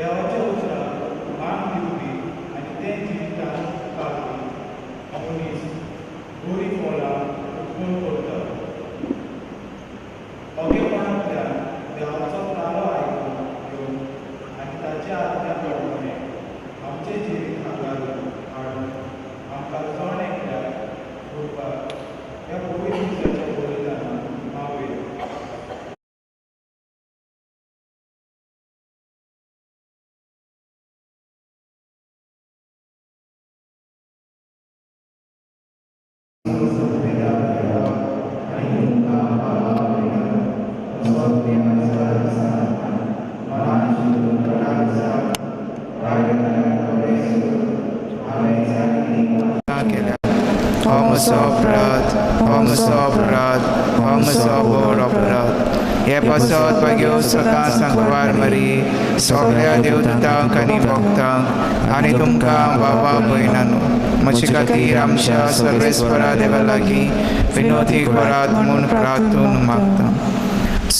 देवाच्या उतराक मान दिवपी आनी तें जिवितांत पाळपी मनीस बरीं फळां उत्पन्न करता. ओगेपणांतल्यान देवाचो ताळो आयकून घेवन आनी ताच्या आज्ञा प्रमाणें आमचें जिवीत हांगा हाडून आमकां जण एकल्याक उरपाक ह्या पवित्र दिसाच्या बलिदानान पावया. म्हजो अपराध, हो म्हजो अपराध, हो म्हजो व्हड अपराध. हे पासत भाग्यो सदां सांकवार मरी सगळ्या देवदूतांक आनी भक्तांक आनी तुमकां बाबा भयणांनो म्हजे खातीर आमच्या सर्वेस्वरा देवा लागीं विनोदी करात म्हूण प्रार्थून मागता.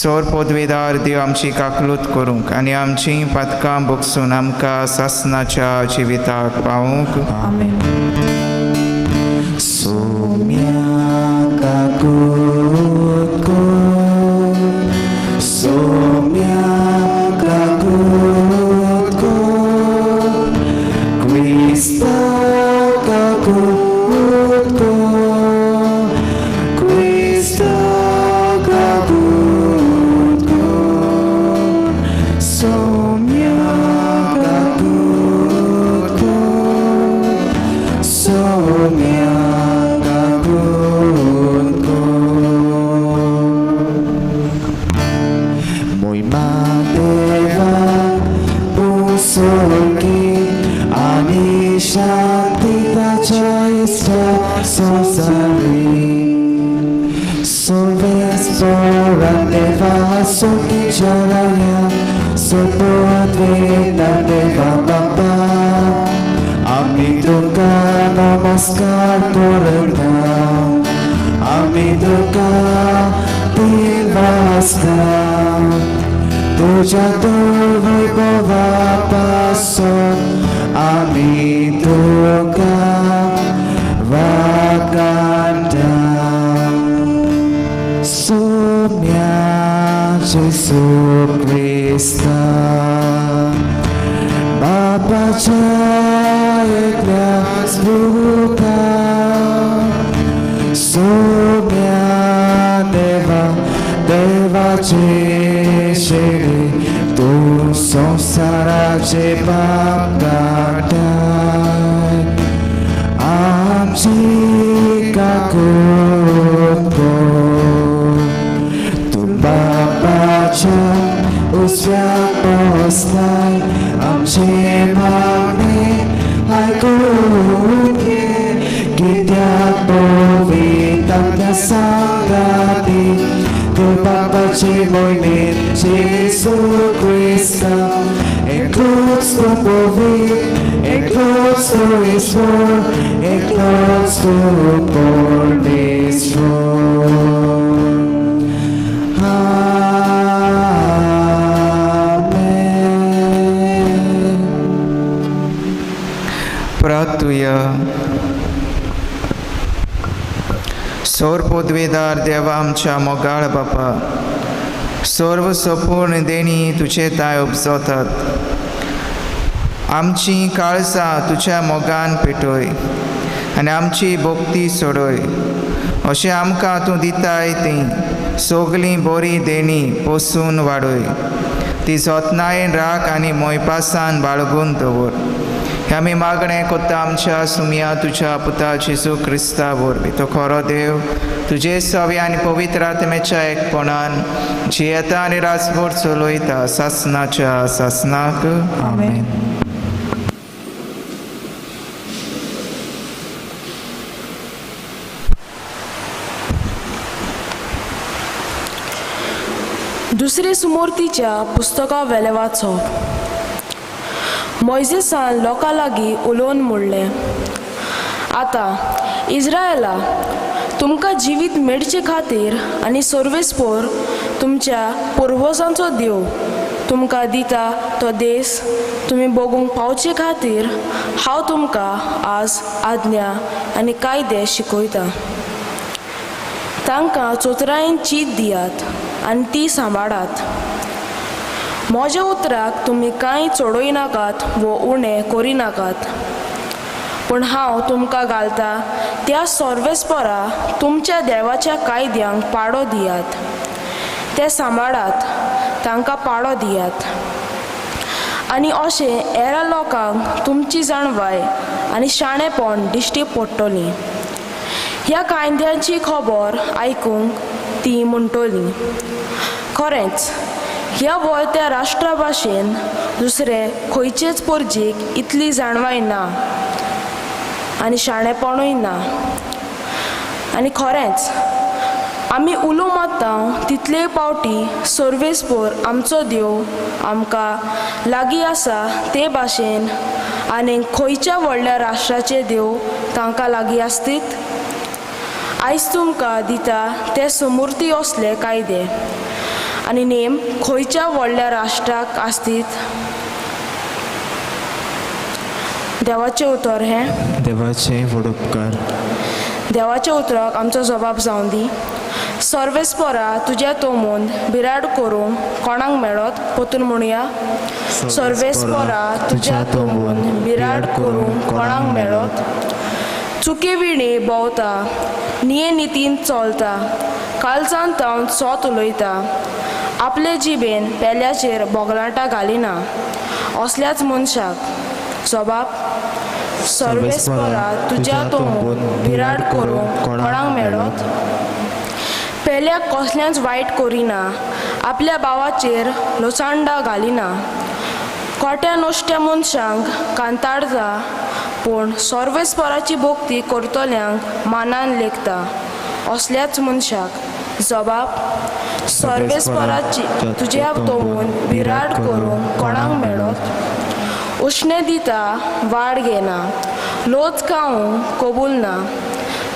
सोर पदवेदार देव आमची काकलूत करूंक आनी आमचीं पातकां भोगसून आमकां सासनाच्या जिविताक पावूंक. आमेन. प्रार्थुया. सोर पदवेदार देवा आमच्या मोगाळ बापा, सर्व संपूर्ण देणी तुजे ताय उपजतात. आमची काळसां तुज्या मोगान पेटय आनी आमची भक्ती सोडय. अशें आमकां तूं दिताय ती सगळीं बरी देणी पोसून वाडय. ती जतनायेन राख आनी मोयपासान बाळगून दवर. हें आमी मागणें कोत्ता आमच्या सुमया तुज्या पुता जेजू क्रिस्ता वरवीं. तो खरो देव तुजे सवे आनी पवित्र आत्म्याच्या एकपणान जियेता आनी राजभर चलयता सासनाच्या सासनाक. आमेन. दुसरे सुमूर्तीच्या पुस्तका वेलें वाचप. मोयजेसान लोकां लागीं उलोवन म्हणलें, आतां इज्रायला तुमकां जिवीत मेळचे खातीर आनी सर्वेस्पोर तुमच्या पुर्वजांचो देव तुमकां दिता तो देस तुमी बगूंक पावचे खातीर हांव तुमकां आज आज्ञा आनी कायदे शिकयतां. तांकां चोतरायेन चीत दियात आनी ती सांबाळात. म्हज्या उतराक तुमी कांय चडयनाकात वो उणें करिनाकात, पूण हांव तुमकां घालता त्या सर्वेस्परा तुमच्या देवाच्या कायद्यांक पाडो दियात, ते सांबाळात, तांकां पाडो दियात. आनी अशें हेरां लोकांक तुमची जाणवाय आनी शाणेपण दिश्टी पडटली. ह्या कायद्यांची खबर आयकूंक ती म्हणटली, खरेंच ह्या वळत्या राष्ट्रा भाशेन दुसरे खंयचेच परजेक इतली जाणवाय ना आनी शाणेपणूय ना. आनी खरेंच आमी उलो मारता तितले पावटी सर्वेस्पोर आमचो देव आमकां लागीं आसा ते भाशेन आनी खंयच्या व्हडल्या राष्ट्राचे देव तांकां लागीं आसतीत. आयज तुमकां दिता ते समूर्ती असले कायदे आनी नेम खंयच्या व्हडल्या राष्ट्राक आसतीत. देवाचें उतर हें. देवाचें व्हड उपकार. देवाच्या उतराक आमचो जबाब जावं दी. सर्वेस्परा तुज्या तोमून बिराड करूंक कोणाक मेळत पोतून म्हणया. सर्वेस्परा तुज्या तोमून बिराड करूंक कोणाक मेळत. चुकी विणे भोंवता, निये नितीन चलता, कालसान तावन सोत उलयता, आपले जिबेन पेल्याचेर बोगलाटां घालिना असल्याच मनशाक जबाब. सर्वेस्परा तुज्या तोमून बिराड करूंक कोणाक मेळत. पेल्याक कसलेंच वायट करिना, आपल्या भावाचेर लोचांडा घालिना, कोट्या नश्ट्या मनशांक कांताडता, पूण सर्वेस्पराची भक्ती करतल्यांक मानान लेखता असल्याच मनशाक जबाब. सर्वेस्पराची तुज्या तोमून बिराड करूंक कोणाक मेळत. उश्णें दिता वाड घेना, लोच खावंक कबूल ना,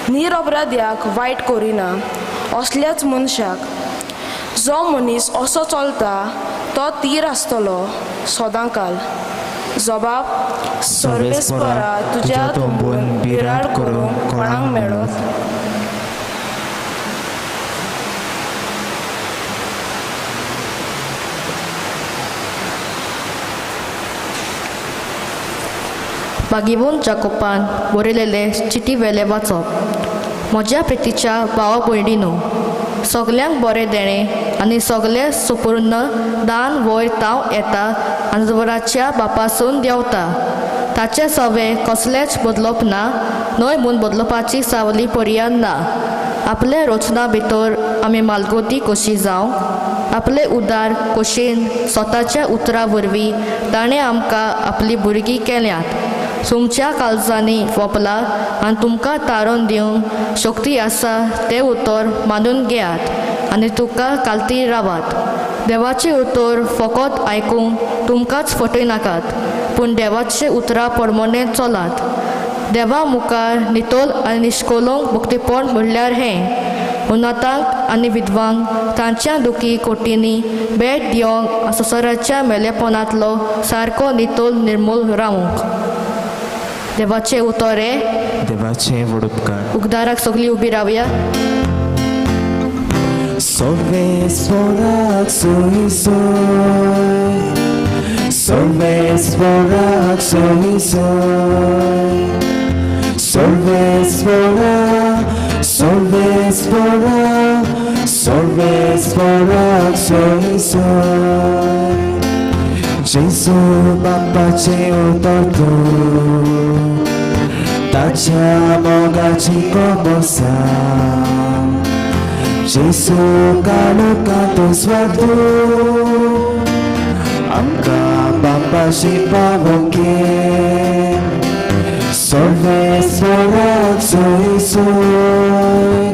निरअपराध्याक वायट करिना असल्याच मनशाक. जो मनीस असो चलता तो तीर आसतलो सदांकाल. जबाब. सर्वेस्परा तुज्या तोंबून बिराड करूंक कोणाक मेळत. बागीवून जाकोपान बरयलेले चिटी वेले वाचप. म्हज्या प्रितीच्या भावा भयणीनो, सगल्यांक बरें देणें आनी सगलें सुपूर्ण दान वयर ताव येता आनी जवराच्या बापासून देंवता. ताचें सवे कसलेंच बदलप ना, न्हय म्हूण बदलपाची सावली पर्यान ना. आपले रचना भितर आमी मालगोती कशी जावंक आपले उदार कशेन स्वताच्या उतरां वरवीं ताणें आमकां आपली भुरगीं केल्यांत. तुमच्या काळजांनी फोपला आनी तुमकां तारोन दिवंक शक्ती आसा तें उतर मानून घेयात आनी तुका कालती रावात. देवाचें उतर फकत आयकूंक तुमकांच फटयनाकात, पूण देवाचे उतरां प्रमाणें चलात. देवा मुखार नितोल आनी निश्कोलोंक भक्तीपण म्हणल्यार हें उन्नातांक आनी विधवांक तांच्या दुखी कोटींनी भेट दिवंक संवसाराच्या मेलेपणांतलो सारको नितोल निर्मूल रावूंक. देवाचें उतर हें. देवाचें व्हड उपकार. उगदाराक सगळीं उबी रावया. सर्वेस्पराक सोय सोय, सर्वेस्पराक सोय सोय, सर्वेस्परा सर्वेस्परा सर्वेस्पराक सोय सोय. जेजू बापाचें उतर तूं, ताच्या मोगाची खबर सांग. जेजू काळोखांत उजवाड तूं, आमकां बापाशी पावोवंक ये. सर्वेस्पराक सोय सोय,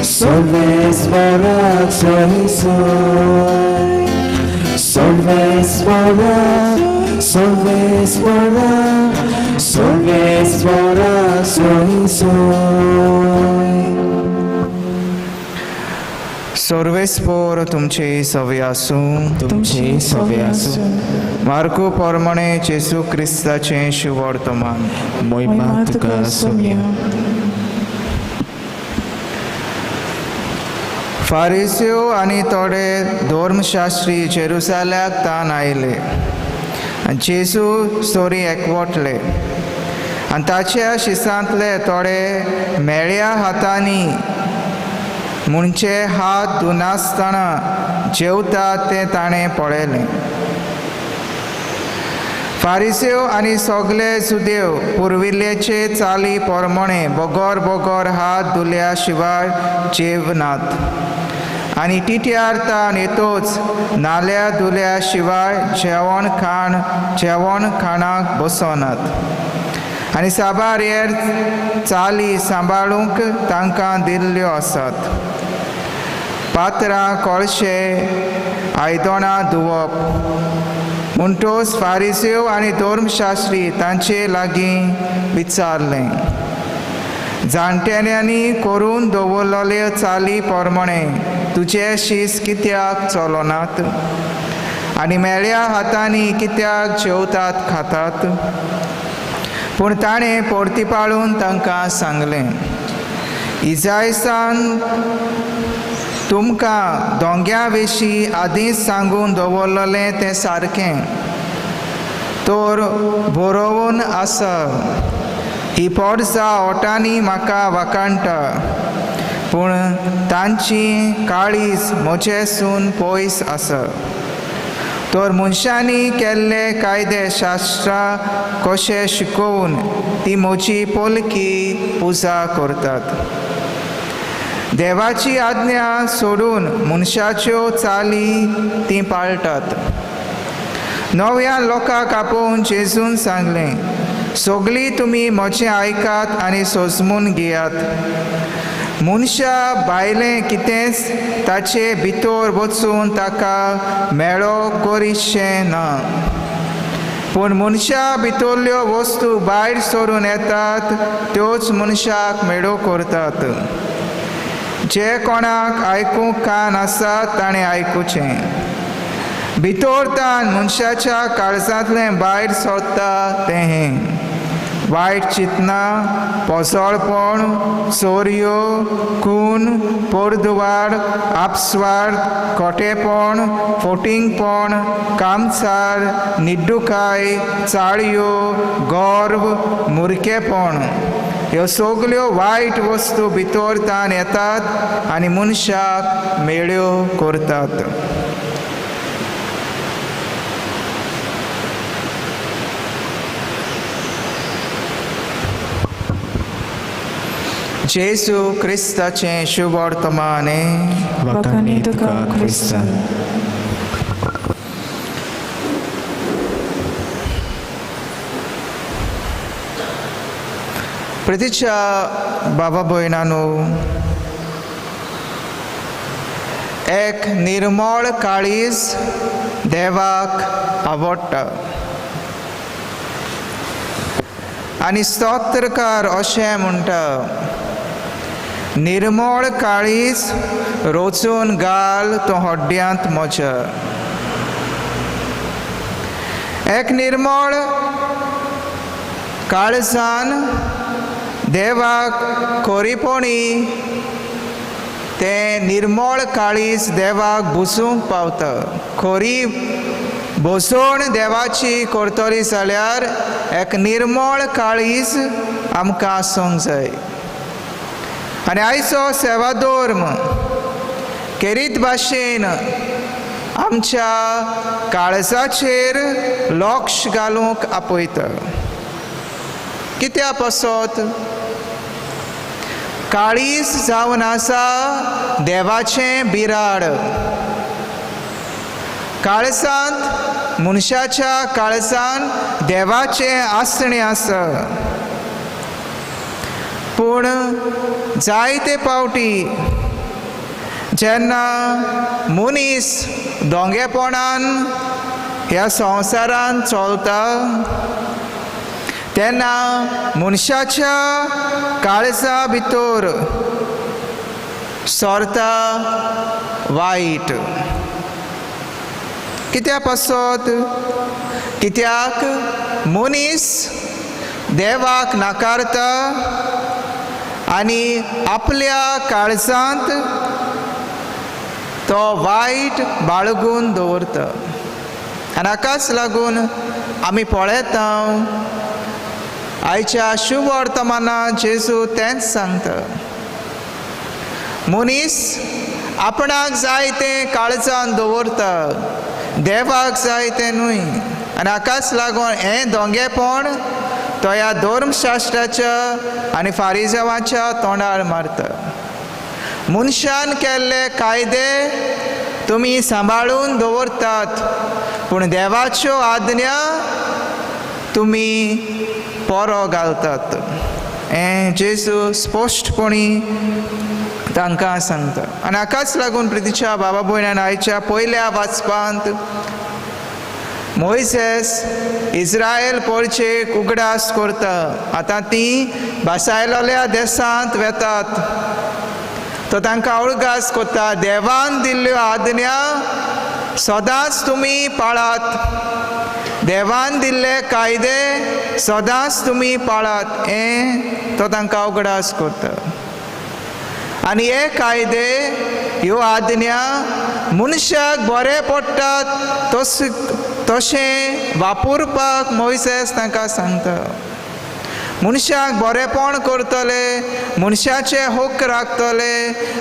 सर्वेस्पराक सोय सोय, सर्वेस्परा सर्वेस्परा सर्वेस्पराक सोय सोय. सर्वेस्पोर तुमचे सवे आसूं. तुमचे सवे आसूं. मार्कू परमणे जेजू क्रिस्ताचें शुवर्तमान. मोहिमा तुका सोम्या. फारिस्यो आनी थोडे धर्मशास्त्री जेरुसाल्याक तान आयले आनी जेजू सोरी एकवटले आनी ताच्या शिसांतले थोडे मेळ्या हातांनी म्हणचे हात धुनासतना जेवता तें ताणें पळयलें. फारिस्यो आनी सगले सुदेव पुर्विल्ल्याचे चाली परमणे बगर बगर हात धुल्या शिवाय जेवनात आनी टिट्यार तान येतोच नाल्या धुल्या शिवाय जेवण खाणाक बसनात आनी साबार हेर चाली सांबाळूंक तांकां दिल्ल्यो आसात. पात्रां कळशे आयदनां धुवप. म्हणटोच फारिस्यो आनी धर्मशास्त्री तांचे लागीं विचारलें, जाणटेल्यांनी करून दवरलेल्यो चाली प्रमाणे तुजे शीस कित्याक चलनात आनी मेळ्या हातांनी कित्याक जेवतात खातात? पूण ताणें परतीपाळून तांकां सांगलें, इजायसान तुमकां दोंग्या विशीं आदींच सांगून दवरलेलें तें सारकें तर बरोवन आसा, ही पोरसां ओटांनी म्हाका वाखाणटा पूण तांची काळीज म्हजेसून पयस आसा. तर मनशांनी केल्ले कायदे शास्त्रां कशें शिकोवन ती म्हजी पोलकी पुजा करतात. देवाची आज्ञा सोडून मनशाच्यो चाली ती पाळटात. नव्या लोकांक आपोवन जेजून सांगलें, सगळीं तुमी म्हजें आयकात आनी सोजमून घेयात. मनशा भायलें कितेंच ताचे भितर वचून ताका मेळो करीशें ना, पूण मनशा भितरल्यो वस्तू भायर सरून येतात त्योच मनशाक मेळो करतात. जे कोणाक आयकूंक कान आसा ताणें आयकुचें. भितर तान मनशाच्या काळजांतलें भायर सरता तें हें: वायट चिंतनां, पोसळपण, चोरयो, खून, पोरदुवार, आपस्वार्थ, खोटेपण, फोटिंगपण, कामसार, निड्डुकाय, चाळयो, गर्व, मुरकेपण. ह्यो सगल्यो वायट वस्तू भितर तान येतात आनी मनशाक मेळ्यो करतात. जेजू क्रिस्ताचें शुभवर्तमाने. वाखाणी तुका क्रिस्ता. प्रतिच्या बाबा भयणानो, एक निर्मळ काळीज देवाक आवडटा आनी स्तोत्रकार अशें म्हणटा, निर्मळ काळीज रोचून घाल तो हड्ड्यांत म्हज्या. एक निर्मळ काळजान देवाक खरीपणी तें निर्मळ काळीज देवाक बसूंक पावता. खरी बसवण देवाची करतली जाल्यार एक निर्मळ काळीज आमकां आसूंक जाय. आनी आयचो सेवाधर्म केरीत भाशेन आमच्या काळजाचेर लक्ष घालूंक आपयता. कित्या पासत? काळीज जावन आसा देवाचें बिराड. काळजांत मनशाच्या काळजान देवाचें आसणें आसा. पूण जायते पावटी जेन्ना मनीस दोंगेपणान ह्या संवसारान चलता तेन्ना मनशाच्या काळजा भितर सरता वायट. कित्या पासत? कित्याक मनीस देवाक नाकारता आनी आपल्या काळजांत तो वायट बाळगून दवरता. आनी हाकाच लागून आमी पळयता आयच्या शुभ वर्तमानात जेजू तेंच सांगता, मनीस आपणाक जाय तें काळजान दवरता, देवाक जाय तें न्हय. आनी हाकाच लागून हें दोंगेपण तो ह्या धर्मशास्त्राच्या आनी फारिजावाच्या तोंडार मारता. मनशान केल्ले कायदे तुमी सांबाळून दवरतात, पूण देवाच्यो आज्ञा तुमी पोरो घालतात. हें जेजू स्पश्टपणी तांकां सांगता. आनी हाकाच लागून प्रितीच्या बाबा भयणान आयच्या पयल्या वाचपांत मोयसेस इस्रायल पोरचेक उगडास करता. आतां ती भासायलोल्या देशांत वेतात, तो तांकां उडगास करता, देवान दिल्ल्यो आज्ञा सदांच तुमी पाळात, देवान दिल्ले कायदे सदांच तुमी पाळात, हें तो तांकां उगडास करता. आनी हे कायदे ह्यो आज्ञा मनशाक बरें पडटात तशें वापरपाक मोयसेस तांकां सांगता. मनशाक बरेंपण करतले, मनशाचे हक्क राखतले,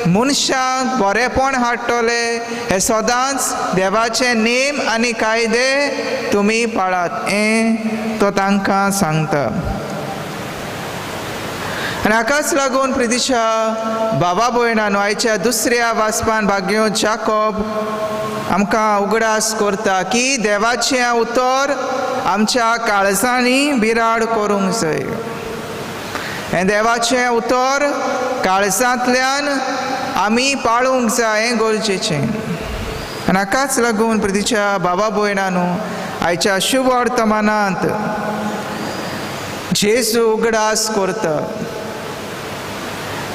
मनशाक बरेंपण हाडटले, हे सदांच देवाचे नेम आनी कायदे तुमी पाळात, हें तो तांकां सांगता. आनी हाकाच लागून प्रितीच्या बाबा भयणान आयच्या दुसऱ्या वाचपान भाग्यो जाकोब आमकां उगडास करता की देवाचें उतर आमच्या काळजांनी बिराड करूंक जाय. हें देवाचें उतर काळजांतल्यान आमी पाळूंक जाय, हें गरजेचें. आनी हाकाच लागून प्रितीच्या बाबा भयणानो आयच्या शुभ वर्तमानांत जेजू उगडास करता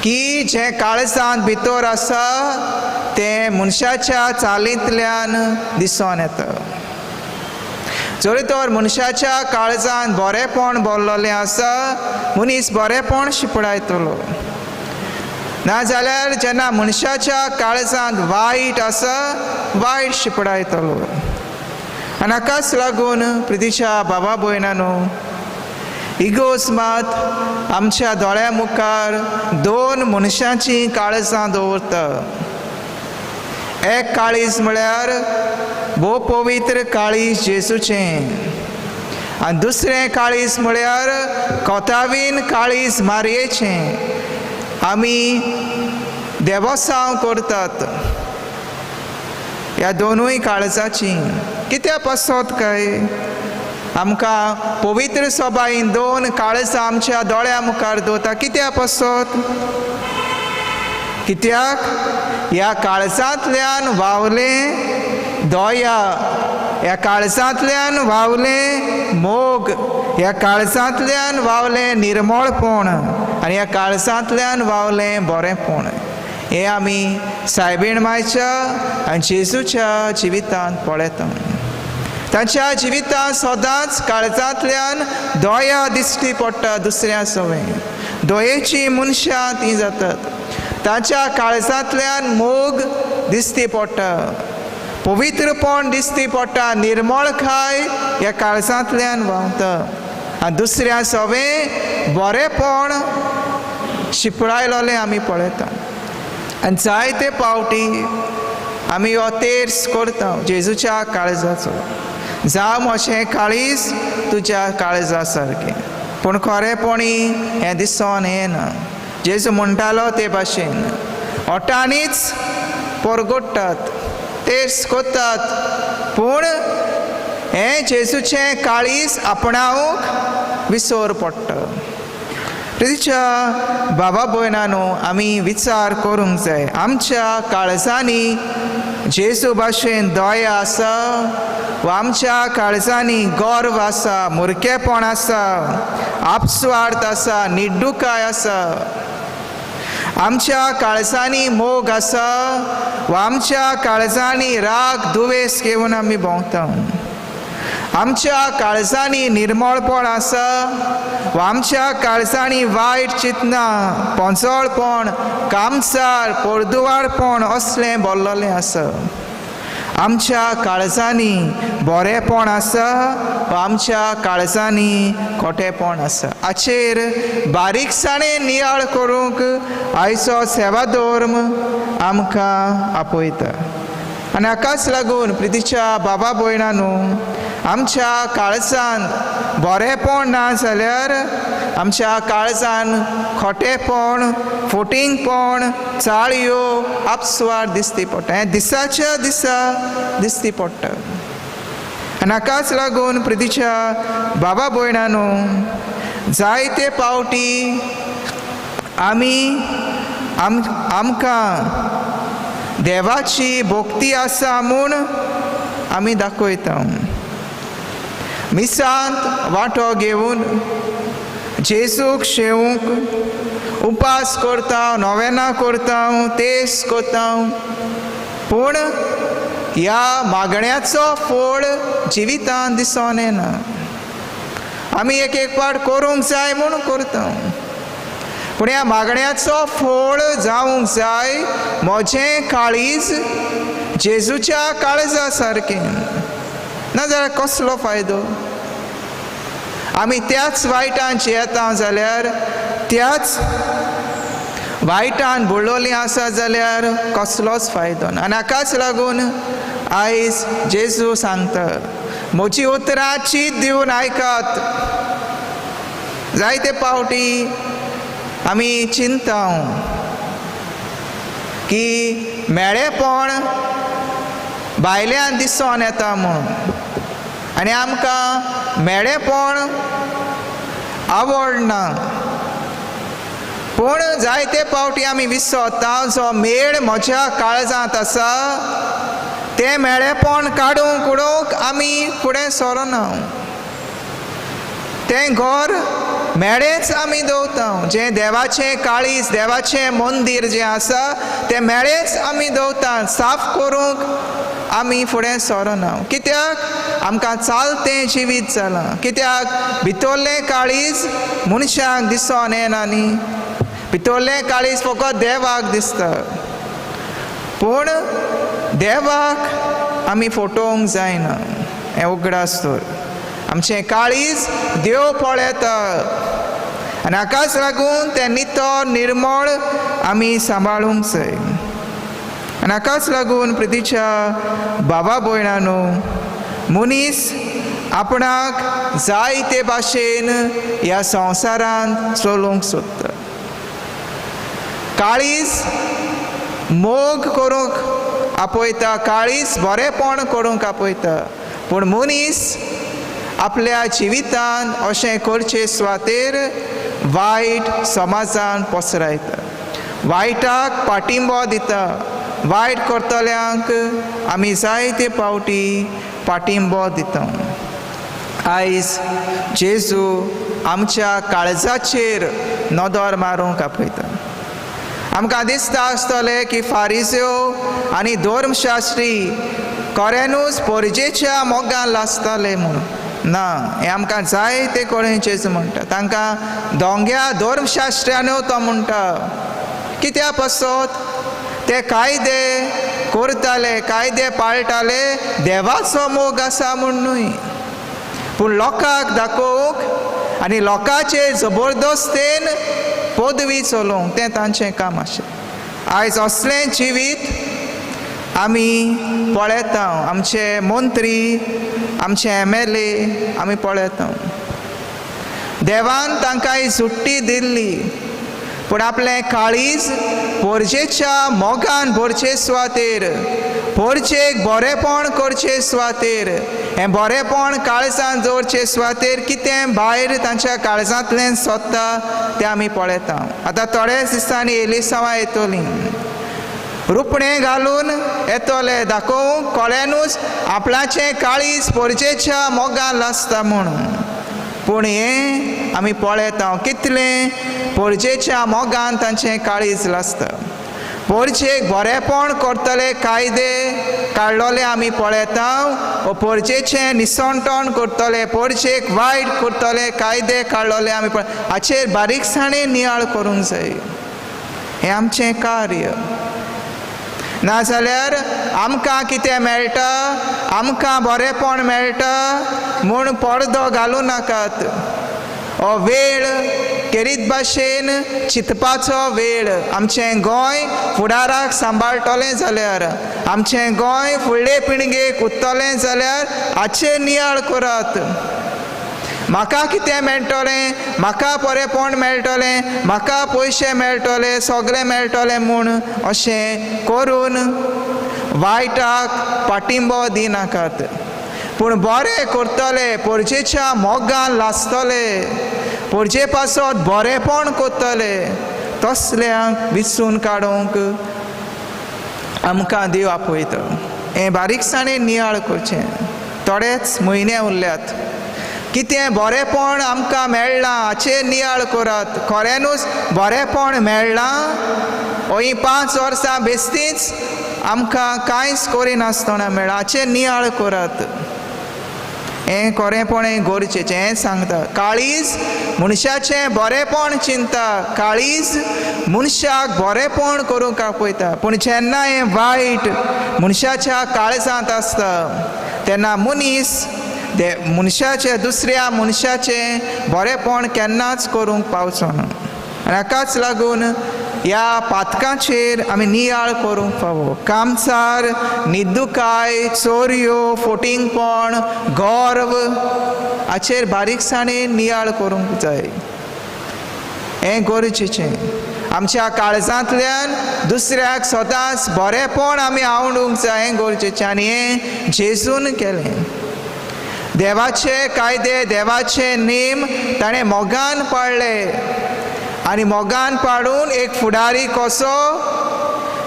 की जें काळजांत भितर आसा तें मनशाच्या चालींतल्यान दिसून येता. जरी तर मनशाच्या काळजांत बरेंपण भरलेलें आसा, मनीस बरेंपण शिपडायतलो, नाजाल्यार जेन्ना मनशाच्या काळजांत वायट आसा वायट शिपडायतलो. आनी हाकाच लागून प्रितीच्या बाबा भयणानो इगोज मात आमच्या दोळ्या मुखार दोन मनशाचीं काळजां दवरता. एक काळीज म्हळ्यार भोव पवित्र काळीज जेजूचें, आनी दुसरें काळीज म्हळ्यार कोतावीन काळीज मारयेचें. आमी देवसांव करतात ह्या दोनूय काळजाची. कित्या पासत काय आमकां पवित्र सभाईन दोन काळजां आमच्या दोळ्या मुखार दवरता? कित्या पासत? कित्याक ह्या काळजांतल्यान व्हांवलें दया, ह्या काळजांतल्यान व्हांवलें मोग, ह्या काळजांतल्यान व्हांवलें निर्मळपण आनी ह्या काळजांतल्यान व्हांवलें बरेंपण. हें आमी सायबीण मायच्या आनी जेजूच्या जिवितांत पळयता. तांच्या जिवितांत सदांच काळजांतल्यान दया दिश्टी पडटा दुसऱ्या सवें, दयेची मनशां तीं जातात. तांच्या काळजांतल्यान मोग दिश्टी पडटा, पवित्रपण दिश्टी पडटा, निर्मळकाय ह्या काळजांतल्यान व्हांवता आनी दुसऱ्या सवें बरेंपण शिपडायलोलें आमी पळयता. आनी जायते पावटी आमी हो तेर्स करता जेजूच्या काळजाचो, जावं अशें काळीज तुज्या काळजा सारकें, पूण खरेपणी हें दिसोन येना. जेजू म्हणटालो ते भाशेन ओटांनीच परगोडटात, तेर्स करतात, पूण हें जेजूचें काळीज आपणावंक विसर पडटा. प्रितीच्या बाबा भयणानो आमी विचार करूंक जाय, आमच्या काळजांनी जेजू भाशेन दया आसा वा आमच्या काळजांनी गर्व आसा, मुरकेपण आसा, आपस्वार्थ आसा, निड्डुकाय आसा? आमच्या काळजांनी मोग आसा वा आमच्या काळजांनी राग दुवेस घेवन आमी भोंवता. आमच्या काळजांनी निर्मळपण आसा वा आमच्या काळजांनी वायट चिंतनां, पोंजोळपण, कामसार, पोरदुवारपण असलें बोल्लोलें आसा. आमच्या काळजांनी बरेंपण आसा वा आमच्या काळजांनी खोटेपण आसा. हाचेर बारीकसाणेन नियाळ करूंक आयचो सेवाधर्म आमकां आपयता. आनी हाकाच लागून प्रितीच्या बाबा भयणांनो, आमच्या काळजान बरेंपण ना जाल्यार आमच्या काळजान खोटेपण, फोटिंगपण, चाळयो आपसवार दिसती पडटा. हें दिसाच्या दिसा दिसती पडटा. आनी हाकाच लागून प्रितीच्या बाबा भयणांनो, जायते पावटी आमी आमकां देवाची भक्ती आसा म्हूण आमी दाखयता. मिसांत वांटो घेवन जेजूक शेवूंक उपास करता, नोवेनां करता, तेस करता, पूण ह्या मागण्याचो फोड जिवितांत दिसोन येना. आमी एक एक पाट करूंक जाय म्हूण करता, पूण ह्या मागण्याचो फोड जावंक जाय म्हजें काळीज जेजूच्या काळजा सारकें, नाजाल्यार कसलो फायदो? आमी त्याच वायटान जियेता जाल्यार, त्याच वायटान बुडलोलीं आसा जाल्यार कसलोच फायदो ना. आनी हाकाच लागून आयज जेजू सांगता, म्हजी उतरां चीत दिवन आयकात. जायते पावटी आमी चिंता की मेळेपण भायल्यान दिसोन येता म्हणून, आनी आमकां मेळेपण आवडना. पूण जायते पावटी आमी विसरता जो मेळ म्हज्या काळजांत आसा तें मेळेपण काडूंक उडोवंक आमी फुडें सरना. तें घर मेळेच आमी दवरता, जें देवाचें काळीज, देवाचें मंदीर जें आसा तें मेळेच आमी दवरता, साफ करूंक आमी फुडें सरना. कित्याक? आमकां चालतें जिवीत जालां. कित्याक? भितरलें काळीज मनशाक दिसोन येना न्ही, भितरलें काळीज फकत देवाक दिसता. पूण देवाक आमी फटोवंक जायना, हें उगडास दवर. आमचें काळीज देव पळयता आनी हाकाच लागून तें नितळ निर्मळ आमी सांबाळूंक जाय. आनी हाकाच लागून प्रितीच्या बाबा भयणांनो, मनीस आपणाक जाय ते भाशेन ह्या संवसारांत चलूंक सोदता. काळीज मोग करूंक आपयता, काळीज बरेंपण करूंक आपयता, पूण मनीस आपल्या जिवितान अशें करचे सुवातेर वायट समाजान पसरायता, वायटाक पाटिंबो दिता. वायट करतल्यांक आमी जायते पावटी पाटिंबो दिता. आयज जेजू आमच्या काळजाचेर नदर मारूंक आपयता. आमकां दिसता आसतलें की फारिज्यो आनी धर्मशास्त्री खऱ्यानूच परजेच्या मोगान लासताले म्हणून. ना, हें आमकां जायते कडेन जेजू म्हणटा. तांकां दोंग्या धर्मशास्त्र्यानो तो म्हणटा. कित्या पासत ते कायदे करताले, कायदे पाळटाले, देवाचो मोग आसा म्हूण न्हय, पूण लोकांक दाखोवंक आनी लोकांचे जबरदस्तेन पदवी चलोवंक तें तांचें काम आशिल्लें. आयज असलें जिवीत आमी पळयता, आमचे मंत्री, आमचे MLA आमी पळयता. देवान तांकां ही सुट्टी दिल्ली, पूण आपलें काळीज पोरजेच्या मोगान भरचे सुवातेर, पोरजेक बरेंपण करचे सुवातेर, हें बरेंपण काळजान दवरचे सुवातेर कितें भायर तांच्या काळजांतल्यान सोदता तें आमी पळयता. आतां थोड्याच दिसांनी एलिसांवां येतलीं, रुपणें घालून येतले दाखोवंक कोळ्यानूच आपणाचें काळीज पोरजेच्या मोगान लासता म्हणून. पूण हें आमी पळयता कितलें पोरजेच्या मोगान तांचें काळीज लासता. पोरजेक बरेंपण करतले कायदे काडलोले आमी पळयता वो पोरजेचें निसणटण करतले, पोरजेक वायट करतले कायदे काडलोले आमी पळय. हाचेर बारीकसाणेन नियाळ करूंक जाय. हें आमचें कार्य. नाजाल्यार आमकां कितें मेळटा, आमकां बरेंपण मेळटा म्हूण पडदो घालूं नाकात. हो वेळ केरीत भाशेन चिंतपाचो वेळ. आमचें गोंय फुडाराक सांबाळटलें जाल्यार, आमचें गोंय फुडले पिळगेक उरतलें जाल्यार हाचेर नियाळ करात. म्हाका कितें मेळटलें, म्हाका बरेंपण मेळटलें, म्हाका पयशे मेळटले, सगळें मेळटलें म्हूण अशें करून वायटाक पाटिंबो दिनाकात. पूण बरें करतले, पोरजेच्या मोगान लासतले, पोरजे पासत बरेंपण करतले तसल्यांक विचून काडूंक आमकां देव आपयता. हें बारीकसाणेन नियाळ करचें. थोडेच म्हयने उरल्यात. कितें बरेंपण आमकां मेळ्ळां हाचेर नियाळ करात. खऱ्यानूच बरेंपण मेळ्ळां वो 5 वर्सां बेस्तीच आमकां कांयच करिनासतना मेळ्ळां हाचेर नियाळ करात. हें खरेंपण हें गरजेचें. हें सांगता काळीज मनशाचें बरेंपण चिंता, काळीज मनशाक बरेंपण करूंक आपयता. पूण जेन्ना हें वायट मनशाच्या काळजांत आसता तेन्ना मनीस मनशाचे दुसऱ्या मनशाचें बरेंपण केन्नाच करूंक पावचो ना. आनी हाकाच लागून ह्या पातकांचेर आमी नियाळ करूंक फावो. कामसार, निदुकाय, चोरयो, फोटिंगपण, गर्व हाचेर बारीकसाणेन नियाळ करूंक जाय. हें गरजेचें. आमच्या काळजांतल्यान दुसऱ्याक सदांच बरेंपण आमी आवडूंक जाय, हें गरजेचें. आनी हें जेजून केलें. देवाचे कायदे, देवाचे नेम ताणें मोगान पाळ्ळे आनी मोगान पाडून एक फुडारी कसो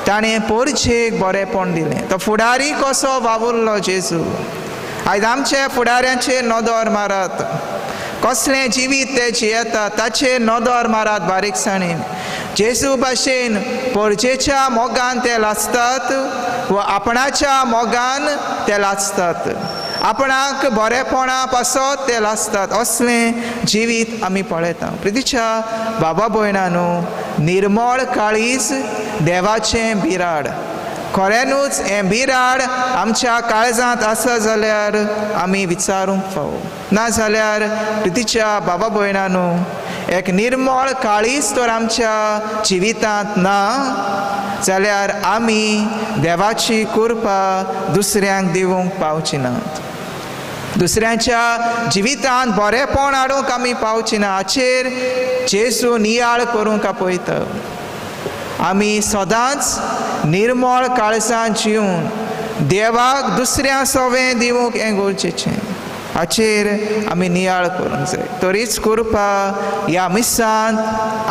ताणें पोरजेक बरेंपण दिलें. तो फुडारी कसो वावुरलो जेजू. आयज आमच्या फुडाऱ्यांचेर नदर मारात, कसलें जिवीत ते जियेता ताचेर नदर मारात बारीकसाणेन. जेजू भाशेन पोरजेच्या मोगान ते लासतात व आपणाच्या मोगान ते लासतात, आपणाक बरेपणा पासत ते लासतात. असलें जिवीत आमी पळयता. प्रितीच्या बाबा भयणानो, निर्मळ काळीज देवाचें बिराड. खऱ्यानूच हें बिराड आमच्या काळजांत आसा जाल्यार आमी विचारूंक फावो. नाजाल्यार प्रितीच्या बाबा भयणानो, एक निर्मळ काळीज तर आमच्या जिवितांत ना जाल्यार आमी देवाची कृपा दुसऱ्यांक दिवंक पावची नात. दुसऱ्यांच्या जिवितांत बरेंपण हाडूंक आमी पावची ना. हाचेर जेजू नियाळ करूंक आपयता. आमी सदांच निर्मळ काळजान जिवन देवाक दुसऱ्या सवें दिवंक हें गरजेचें. हाचेर आमी नियाळ करूंक जाय. तरीच कृपा ह्या मिसांत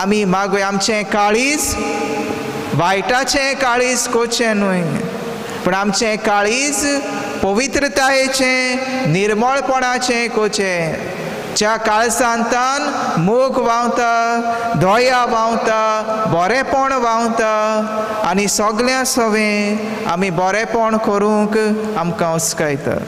आमी मागूया. आमचें काळीज वायटाचें काळीज करचें न्हय, पूण आमचें काळीज पवित्रतायेचें, निर्मळपणाचें करचें. ज्या काळजांतान मोग व्हांवता, दया व्हांवता, बरेंपण व्हांवता आनी सगळ्या सवें आमी बरेंपण करूंक आमकां उस्कायता.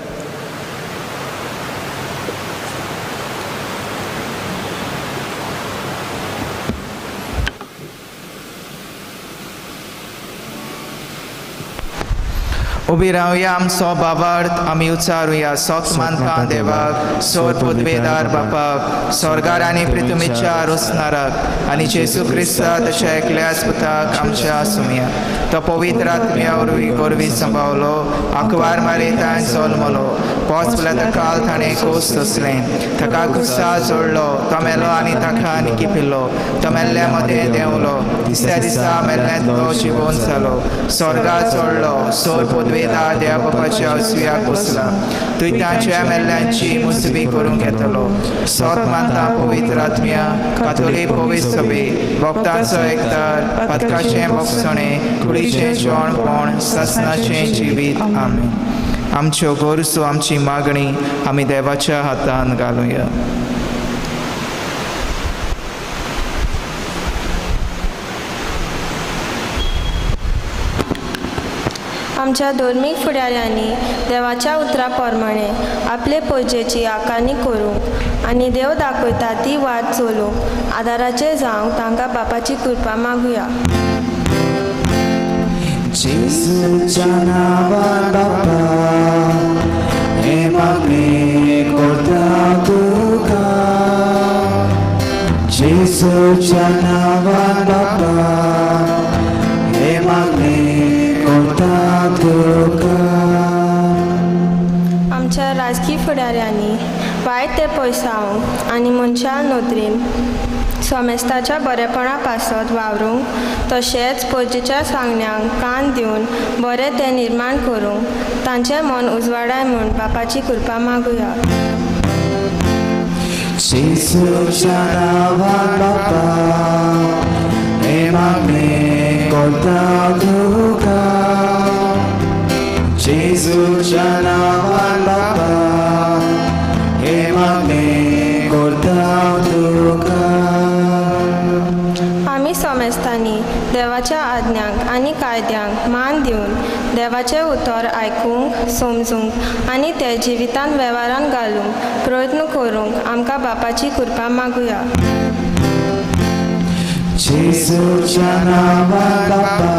उबी रावया आमचो बाबार्थ आमी उच्चारुया. सोत मानता देवाक, सोर पदवेदार बापाक, स्वर्गार आनी पृथ्वीच्या रोसनाराक आनी जेजू क्रिस्ता तशें एकल्याच पुताक आमच्या सुमया. तो पवित्र आत्म्या वरवीं गोरवी सांबावलो, आंकवार मारेतान जल्मलो, पोच काल ताणें कोस सोंसलें, ताका कुसा जोडलो, तो मेलो आनी ताका निकिपिल्लो, तो मेल्ल्या मदें देंवलो, तिसऱ्या दिसा मेल्ल्यांतलो जिवोन जालो, स्वर्गार चडलो, सोर पदवेदार देवा बापाच्या उजव्याक बसला, थंय ताच्या मेल्ल्यांची मुसबी करूंक येतलो. सोत मानता पवित्र आत्म्या, कातोलीक पवित्र सभे, भक्तांचो एकतार, पातकाचें भोगसणें, कुडीचें जेवणपण, सासणाचें जिवीत. आमेन. आमच्यो गरजो, आमची मागणी आमी देवाच्या हातान घालुया. आमच्या धर्मीक फुडाऱ्यांनी देवाच्या उतरा प्रमाणे आपले पोजेची आकारणी करूंक आनी देव दाखयता ती वाट चलूंक आदाराचें जावंक तांकां बापाची कृपा मागुया. जेजूच्या नांवान बापा हें मागणें करता तुका. जेजूच्या नांवान बापा हें मागणें करता तुका. आमच्या राजकी फुडाऱ्यांनी वायट तें पयसावंक आनी मनशा नदरेन सोमेस्ताच्या बरेपणा पासत वावरूंक तशेंच परजेच्या सांगण्यांक कान दिवन बरें तें निर्माण करूंक तांचें मन उजवाडाय म्हूण बापाची कृपा मागुया. जेजूच्या नांवान बापा हें मागणें करता तुका. जेजूच्या नांवान बापा हें मागणें करता तुका. आमी सोमेस्तांनी देवाच्या आज्ञांक आनी कायद्यांक मान दिवन देवाचें उतर आयकूंक समजूंक आनी तें जिवितांत वेव्हारान घालूंक प्रयत्न करूंक आमकां बापाची कृपा मागुया. जेजूच्या नांवान बापा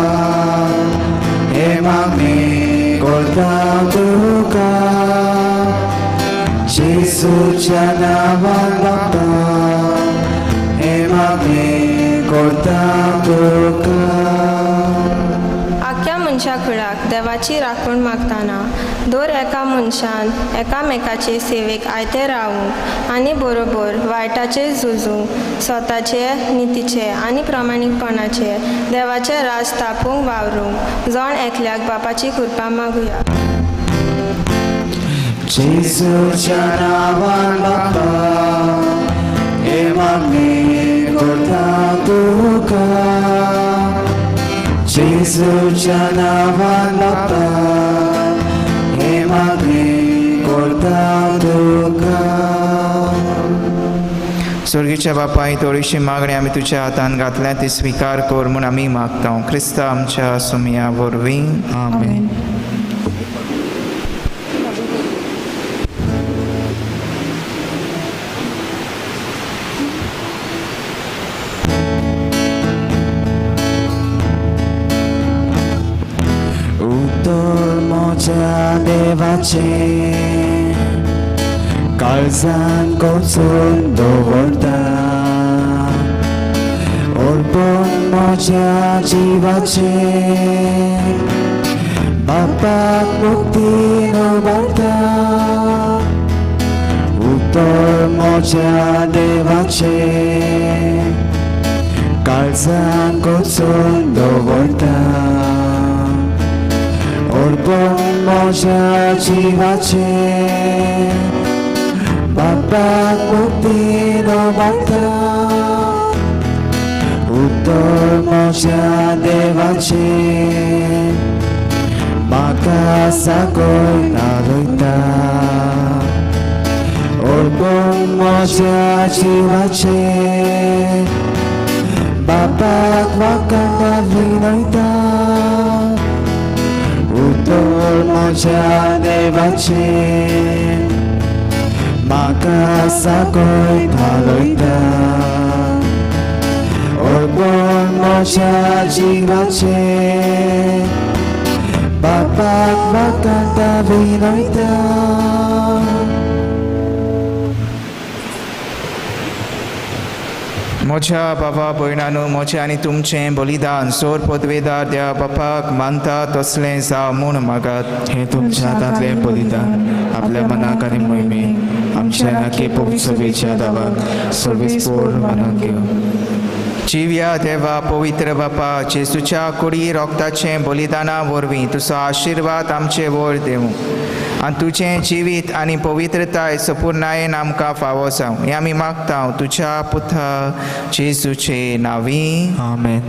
हें मागणें करता तुका. जेजूच्या नांवान बापा हें मागणें करता तुका. आख्या मनशा कुळाक देवाची राखण मागतना दर एका मनशान एकामेकाचे सेवेक आयते रावूंक आनी बरोबर वायटाचेर झुजूंक स्वताचे नितीचे आनी प्रामाणीकपणाचे देवाचें राज स्थापूंक वावरूंक जण एकल्याक बापाची कृपा मागुया. जेजूच्या नांवान बापा हें मागणें करता तुका. जेजूच्या नांवान बापा हें मागणें करता तुका. स्वर्गीच्या बापा, ही थोडीशी मागणी आमी तुज्या हातान घातल्या ती स्विकार कर म्हूण आमी मागता क्रिस्ता आमच्या सुमया वरवीं. आमेन. उतर म्हज्या देवाचें काळजान कोचून दवरता. अर्पण म्हज्या जिवाचें बापाक मुक्तीन उबारता. उतर म्हज्या देवाचें काळजान कोचून दवरता. अर्पण म्हज्या जिवाचें बापाक मुक्तीन उबारता. उतर म्हज्या देवाचें म्हाका साकय तालयता. अर्पण म्हज्या जिवाचें बापाक म्हाका विनयता. उतर म्हज्या देवाचें म्हाका साकय धालयता. अर्पण म्हज्या जिवाचें बापाक म्हाका विनयता. म्हज्या बाबा भयणानू, म्हजें आनी तुमचें बलिदान सोर पदवेदार देवा बापाक मानता तसलें जावं म्हूण मागात. हें तुमच्या हातांतलें बलिदान आपल्या मनाक आनी मोहिमेक आमच्या नाके पोप सभेच्या दावाक सर्वीस मानून घेवं. जिव्या देवा पवित्र बापा, जेजूच्या कुडी रोगताचें बलिदाना वरवीं तुजो आशिर्वाद आमचे वयर दिवं आनी तुजें जिवीत आनी पवित्रताय सपुर्णायेन आमकां फावो जावं हें आमी मागता तुज्या पुता जेजूचे नांवी. आमेन.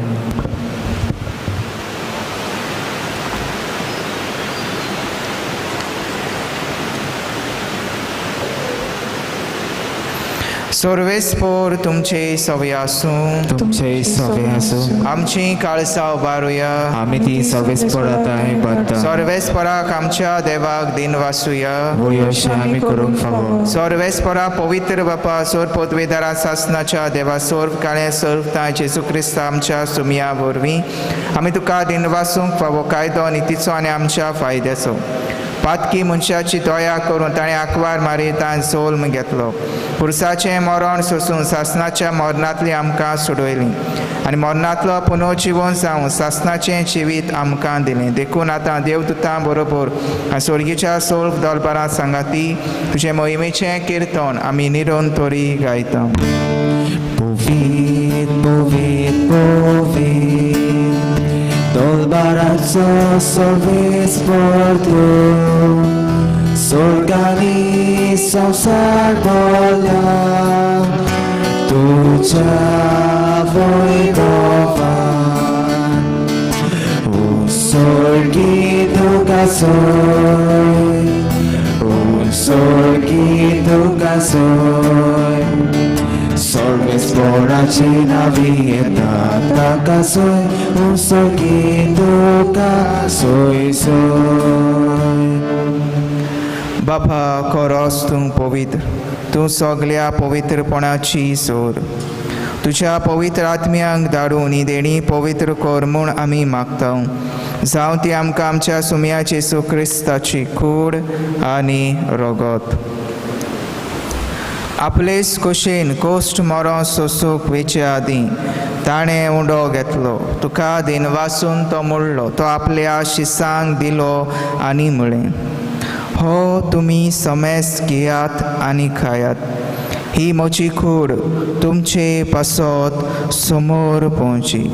सर्वेस्पोर तुमचे सवे आसूं. तुमचे सवे आसूं. आमची काळसां उबारुया. आमी ती सर्वेस्पोराताय बरता. सर्वेस्पोराक आमच्या देवाक दिन वासुया. वय अशें आमी करूंक फावो. सर्वेस्पोरा पवित्र बापा सोर पदवेदारा सासनाच्या देवा सोर्व काळे सर्वता जेजू क्रिस्त आमच्या सुमया वरवीं आमी तुका दिन वासूंक फावो कायदो नितीचो आनी आमच्या फायद्याचो. पातकी मनशाची दया करून ताणें आंकवार मारी ताणें सोल्म घेतलो. पुरसाचें मरण सोसून सासनाच्या मरणांतली आमकां सोडयली आनी मरणांतलो पुनर्जिवन जावन सासनाचें जिवीत आमकां दिलें. देखून आतां देवदूतां बरोबर आनी स्वर्गीच्या सोल्फ दलबारां सांगाती तुजें मोहिमेचें किर्तन आमी निरंतरी गायता. पवित्र पवित्र पवित्र दलबाराचो सर्वेस्पर देव, स्वर्गांनी संवसार भरला तुज्या वैभवान. ओ स्वर्गी तुका सोय, ओ स्वर्गी तुका सोय, सर्वेस्पराचे नांवी येता ताका सोय, ओ स्वर्गी तुका सोय सोय. बापा खरोच तूं पवित्र, तूं सगल्या पवित्रपणाची सोर. तुज्या पवित्र आत्म्यांक धाडून ही देणी पवित्र कर म्हूण आमी मागता. जावं ती आमकां आमच्या सुमया जेजू क्रिस्ताची कूड आनी रगत. आपलेच कुशीन कोश्ट मरो सोसूंक वेचे आदीं ताणें उंडो घेतलो. तुका दिनवासून तो मोडलो. तो आपल्या शिसांक दिलो आनी म्हळें, हो तुमी समेस घेयात आनी खायात. ही म्हजी कूड तुमचे पासत समोर पोवची.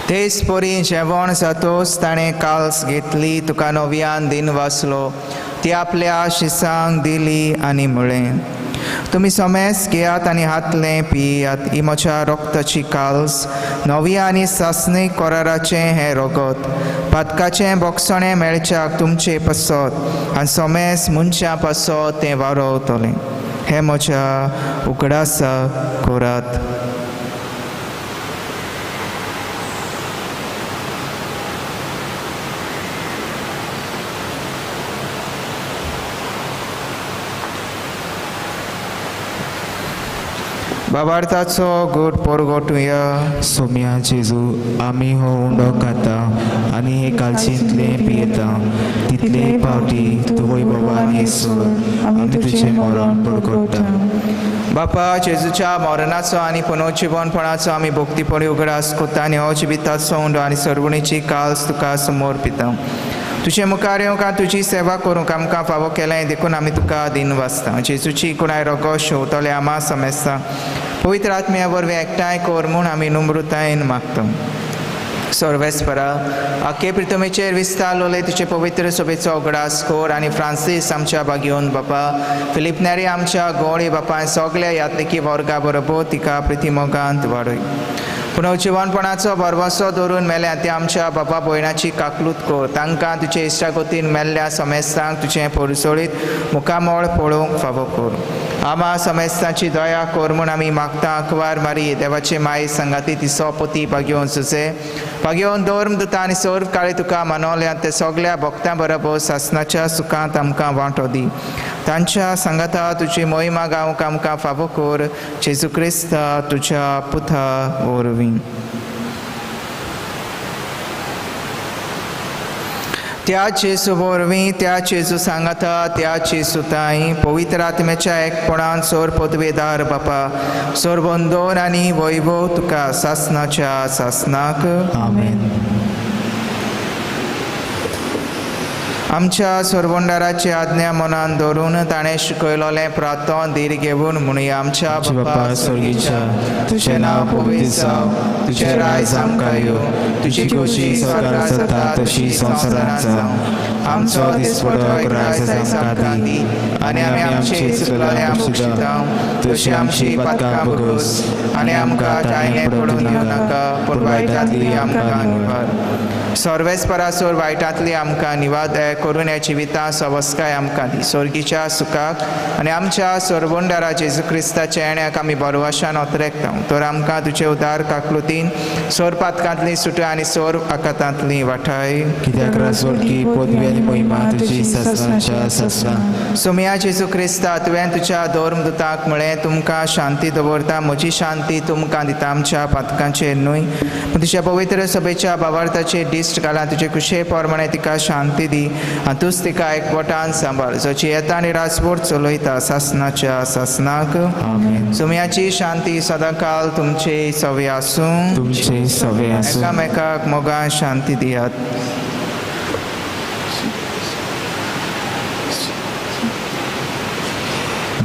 तेच परी जेवण जातोच ताणें काल्स घेतली. तुका नव्यान दिन वाचलो. ती आपल्या शिसांक दिली आनी म्हळें, तुमी समेस घेयात आनी हातलें पियात. ही म्हज्या रक्ताची काल्स, नवी आनी सासणी कराराचें हें रगत. पातकाचें बोगसणें मेळच्याक तुमचे पासत आनी समेस मनशां पासत तें वारोवतलें. हें म्हज्या उगडासाक करात. बाबार्थाचो गोड पोरगोटुया. सोम्या जेजू, आमी हो उंडो खाता आनी हे कालचींतलें पियेता तितले पावटी तूं वैभवान येसून आमी तुजें मरण परगट्टा. बापा जेजूच्या मरणाचो आनी पुनर्जिवनपणाचो आमी भक्तीपणी उगडास करता आनी हो जिविताचो उंडो आनी सर्वणीची काल्स तुका समोर पिता. तुजे मुखार येवंक आनी तुजी सेवा करूंक आमकां फावो केलें देखून आमी तुका दिन वाचता. जेजूची कुणाय रोगो शेवतले आमा समेस्ता पवित्र आत्म्या वरवीं एकठांय कर म्हूण आमी नम्रतायेन मागता. सर्वेस्परा आखे प्रितमेचेर विस्तारलोले तुजे पवित्र सभेचो उगडास कर आनी फ्रांसीस आमच्या बागयोन बापा, फिलीप नेरी आमच्या गोळी बापा, सगल्या यात्रिकी वर्गा बरोबर तिका प्रितिमोगांत वाडय. पुनर्जिवनपणाचो भरवंसो दवरून मेल्या त्या आमच्या बाबा भयणाची काकलूत कर. तांकां तुजे इश्टागतीन मेल्ल्या समेस्तांक तुजें परसोळीत मुखामळ पळोवंक फावो कर. आमा समेस्तांची दया कर म्हूण आमी मागता. आंकवार मारी देवाचे माये सांगाती तिचो पती बागयोवन सुसे बागयोवन धर्म दुता आनी सर्व काळी तुका मानवल्या ते सगल्या भक्तां बरोबर सासनाच्या सुखांत आमकां वांटो दी. तांच्या सांगाता तुजी मोहिमा गावंक आमकां फावो कर. जेजू क्रिस्ता तुज्या पुता वरवीं. त्या जेजू वरवीं, त्या जेजू सांगाता, त्या जेजू ताई पवित्र आत्म्याच्या एकपणान सोर पदवेदार बापा सोरबंदोन आनी वैभव तुका सासनाच्या सासनाक. आमेन. आमच्या सोरवंडाराची आज्ञा मनान धरून ताणें शिकयलोलें प्रातो धीर घेवन म्हणुया. आमच्या बापा स्वर्गीच्या, तुजें नांव पवित्र जावं, तुजें राज आमकां येवं, तुजी खोशी स्वर्गार जाता तशी संवसारांत जावं. आमचो दिसपडो राज आमकां दी आनी आमी आमचे चुकलोले आमकां तशी आमची पातकां भोगोस आनी आमकां तायने पडून दिवं नाका, पूण वायटांतली आमकां निवार. सर्वेस्परासोर वायटांतली आमकां निवार दया करून ह्या जिविता सवस्काय आमकां दी. स्वर्गीच्या सुखाक आनी आमच्या सोरवंडारा जेजू क्रिस्ताच्या येण्याक आमी बरवाशान ओतरेकता. तर आमकां तुजे उदार काकलुतीन सोर पातकांतली सुटय आनी सोर आकातांतली वाठाय. कित्याक राजवटकी पदवी आनी महिमा तुजी सासणाच्या सासणा. सोमया जेजू क्रिस्ता, तुवें तुज्या धर्मदूताक म्हळें, तुमकां शांती दवरता, म्हजी शांती तुमकां दिता. आमच्या पातकांचेर न्हय पूण तुज्या पवित्र सभेच्या भावार्थाचेर दिश्ट घाला. तुजे कुशे प्रमाणे तिका शांती दी आनी तूंच तिका एकवटान सांबाळ, जोची येता आनी राजवट चलयता सासणाच्या सासणाक. आमेन. सोमयाची शांती सदांकाल तुमचे सवे आसूं. तुमचे सवे आसूं. एकामेकाक मोगान शांती दियात.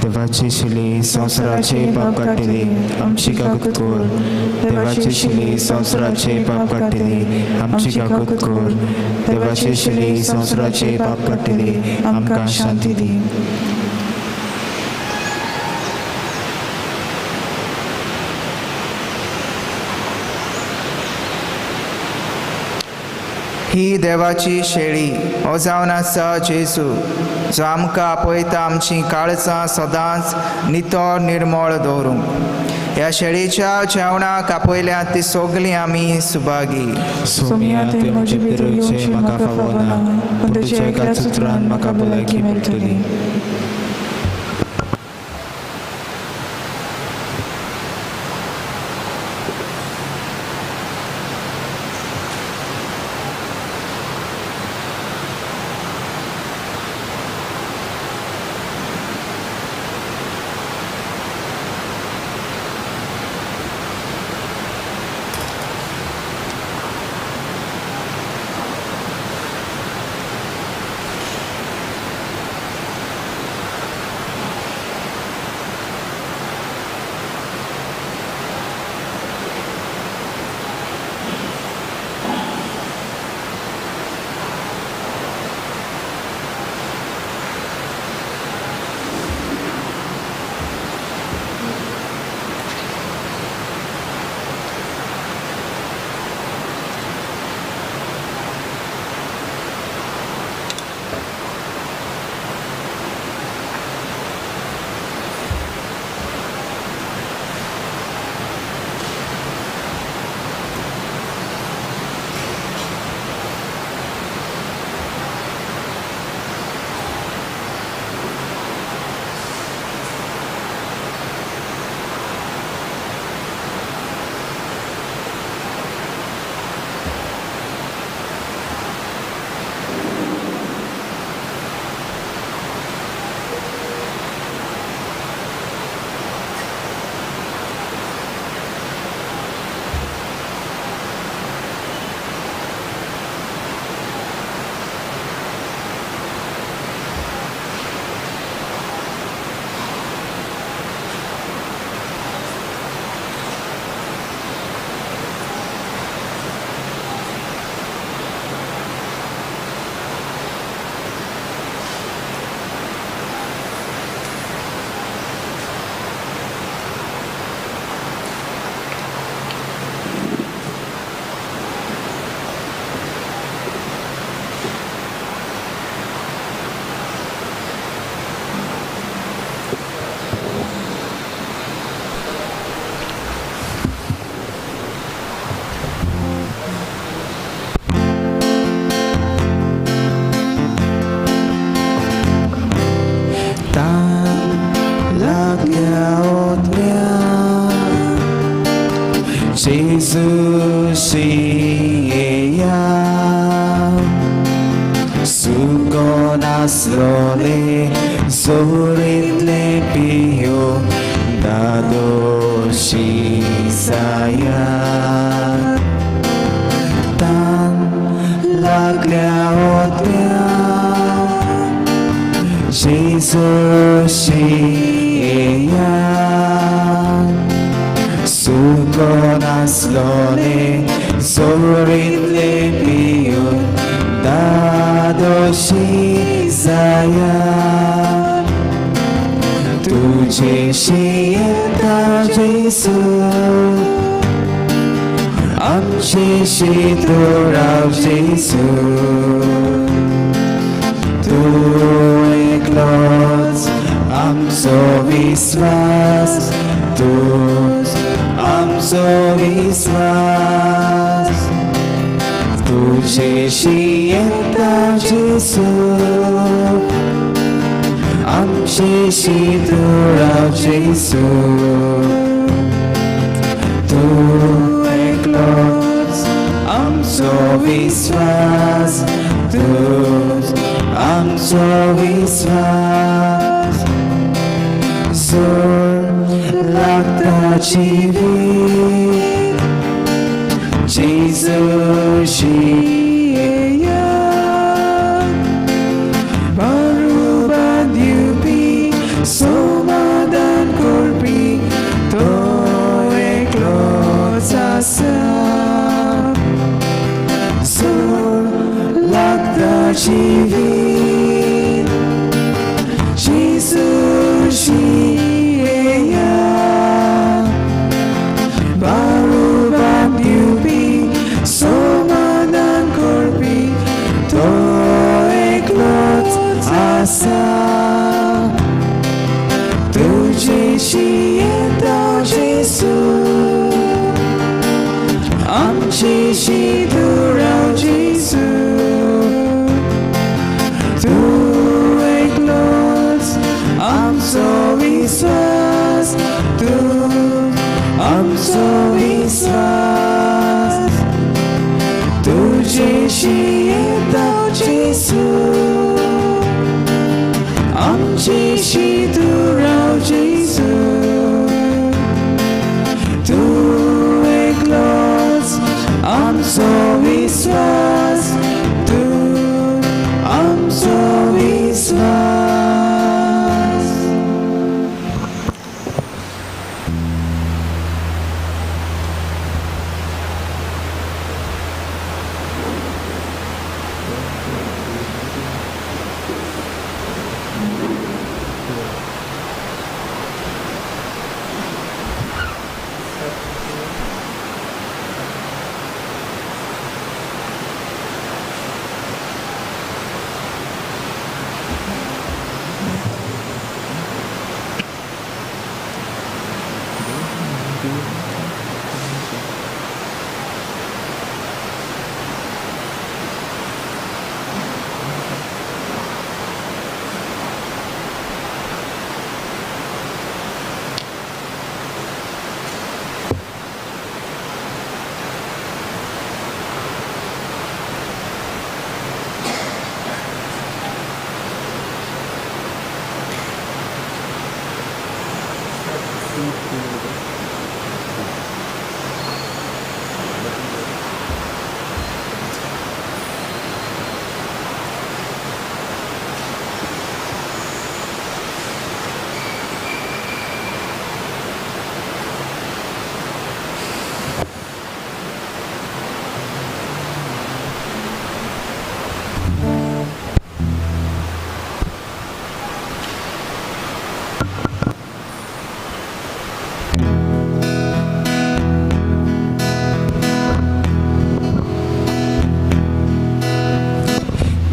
देवाची शिली संवसाराचे पाप काडटली, आमची काकूत कर. देवाची शिली संवसाराचे पाप काडटली, आमची काकूत कर. देवाची शिली संवसाराचे पाप काडटली, आमकां शांती दी. ही देवाची शेळी हो जावन आसा जेजू, जो आमकां आपयता आमचीं काळजां सदांच नितळ निर्मळ दवरूंक. ह्या शेळीच्या जेवणाक आपयल्या ती सगळीं आमी सुभागी. सोमया, तुवें म्हजे भितर येवचें म्हाका फावना, पूण तुज्या एका सुत्रान म्हाका भलायकी मेळटली. Jesus siya suko naslole zorit lepiyo dadoshi saya tan laglia otlia जेजू शिया सुको नासलोले सोरिल्ले पियो दादोशी जाया तुझे शियता जेजू आमचे शीतू राव जेजू तूं एकलोच आमचो विस्वास तूंच आमचो विस्वास तुझे शियता जेजू आमचे शीतू राव जेजू तूं एकलोच आमचो विस्वास तूंच आमचो विस्वास जोर लागता जिवीत जेजू शिया बरोबर दिवपी समाधान करपी तो एकलोच आसा जोर लागता जिवीत जेजू शिया बरोबर दिवपी समाधान करपी तो एकलोच आसा तुझे शियता जेजू आमचे शीतू राव जेजू तूं एकलोच आमचो विस्वास तूं आमचो विस्वास तुझे शियता जेजू आमचे शीतू राव जेजू तूं एकलोच आमचो विस्वास तूं आमचो विस्वास.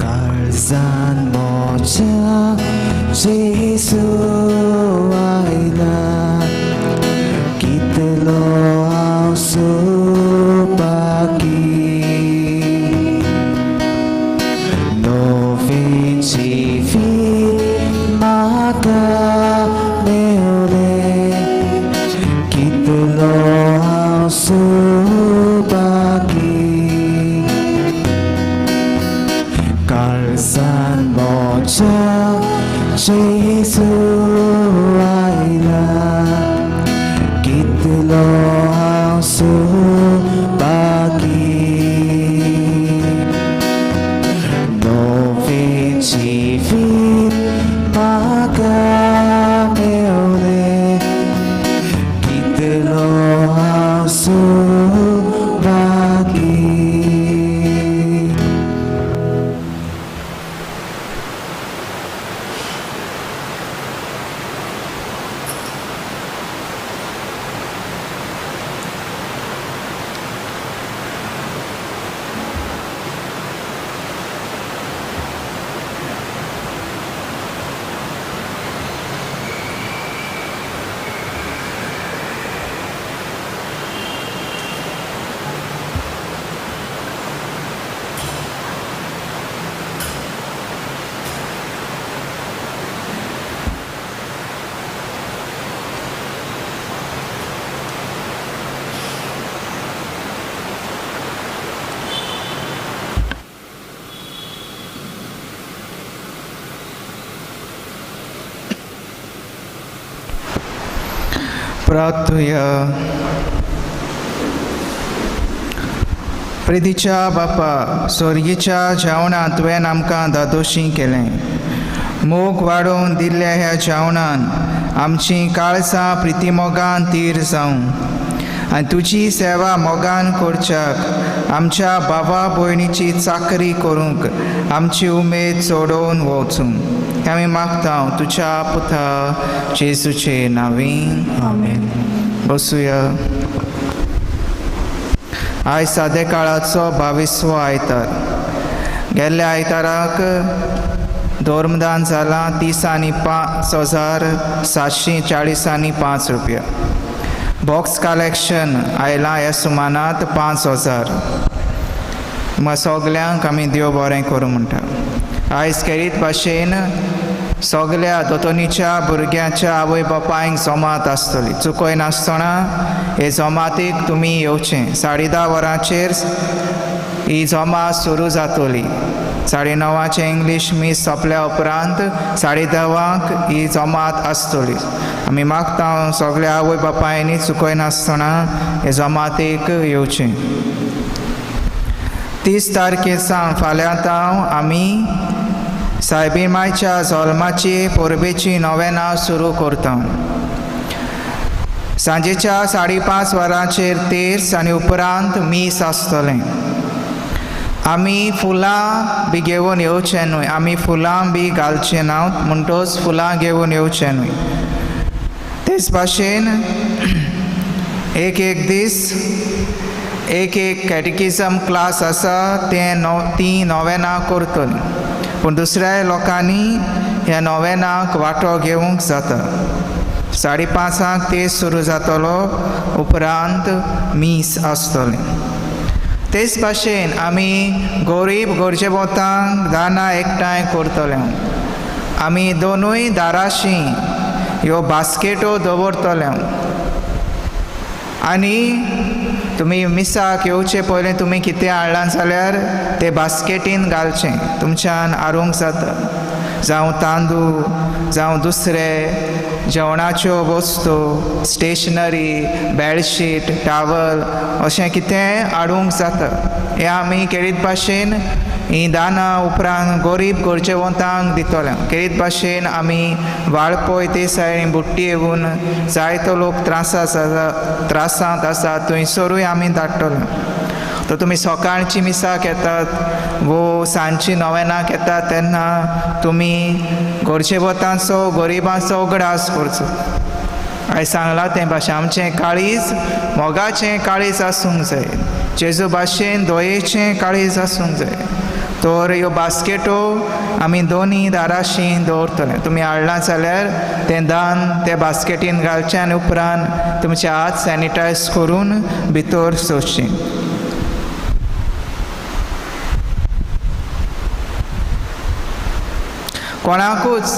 काळजान म्हज्या जेजू आयला कितलो हांव सुपाकी नवें जिवीत म्हाका मेवलें कितलो हांव सुपाकी काळजान म्हज्या जेजू आयला कितलो हांव सुपाकी नवें जिवीत म्हाका प्रार्थुया. प्रितीच्या बापा, स्वर्गीच्या जेवणान तुवें आमकां दादोशी केलें. मोग वाडोवन दिल्ल्या ह्या जेवणान आमचीं काळसां प्रितीमोगान तीर जावं आनी तुजी सेवा मोगान करच्याक आमच्या बाबा भयणीची चाकरी करूंक आमची उमेद चडोवन वचूं. आमी मागता तुज्या पुता जेजूचे नांवी. आमेन. बसुया. आयज सादे काळाचो 22वो आयतार. गेल्ल्या आयताराक धर्मदान जालां 30,05,745 रुपया. बॉक्स कलेक्शन आयलां ह्या सुमानात 5,000. तुमकां सगल्यांक आमी देव बरें करूं म्हणटा. आयज केरीत भाशेन सगल्या दोतोनीच्या भुरग्यांच्या आवय बापायंक जमात आसतली. चुकय नासतना हे जमातीक तुमी येवचें. 10:30 वरांचेर ही जमात सुरू जातली. 9:30 इंग्लीश मीस सोंपल्या उपरांत 10:30 ही जमात आसतली. आमी मागता सगल्या आवय बापायनी चुकय नासतना हे जमातीक येवचें. 30 तारखे सावन फाल्यां ताव आमी सायबी मायच्या जल्माची परबेची नोवेनां सुरू करता. सांजेच्या 5:30 वरांचेर तेर्स आनी उपरांत मीस आसतलें. आमी फुलां बी घेवन येवचें न्हय, आमी फुलां बी घालचें ना, म्हणटच फुलां घेवन येवचें न्हय. तेच भाशेन एक एक दीस एक एक कॅटिकिजम क्लास आसा तें तीं नोवेनां करतलीं, पूण दुसऱ्या लोकांनी ह्या नोवेनाक वांटो घेवंक जाता. 5:30 ते सुरू जातलो, उपरांत मीस आसतलें. तेच भाशेन आमी गरीब गरजेवतांक दानां एकठांय करतले. आमी दोनूय दाराशी ह्यो बास्केटो दवरतले आनी तुमी मिसाक येवचे पयलें तुमी कितें हाडलां जाल्यार ते बास्केटीन घालचें. तुमच्यान हाडूंक जाता, जावं तांदूळ, जावं दुसरे जेवणाच्यो वस्तू, स्टेशनरी, बेडशीट, टावल अशें कितेंय हाडूंक जाता. हें आमी केरीत भाशेन हीं दानां उपरांत गरीब गरजेवंतांक दितले. केरीत भाशेन आमी वाळपय ते सायडीन बुट्टी येवन जायतो लोक त्रासांत आसा थंयसरूय आमी धाडटले. तर तुमी सकाळची मिसाक येतात वो सांजची नोवेनाक येतात तेन्ना तुमी गरजेवतांचो गरिबांचो उगडास करचो. हांवें सांगलां तें भाशेन आमचें काळीज मोगाचें काळीज आसूंक जाय, जेजू भाशेन दयेचें काळीज आसूंक जाय. तर ह्यो बास्केटो आमी दोनी दाराशी दवरतले. तुमी हाडलां जाल्यार तें दान ते बास्केटीन घालचें आनी उपरांत तुमचे हात सॅनिटायज करून भितर सरचें. कोणाकूच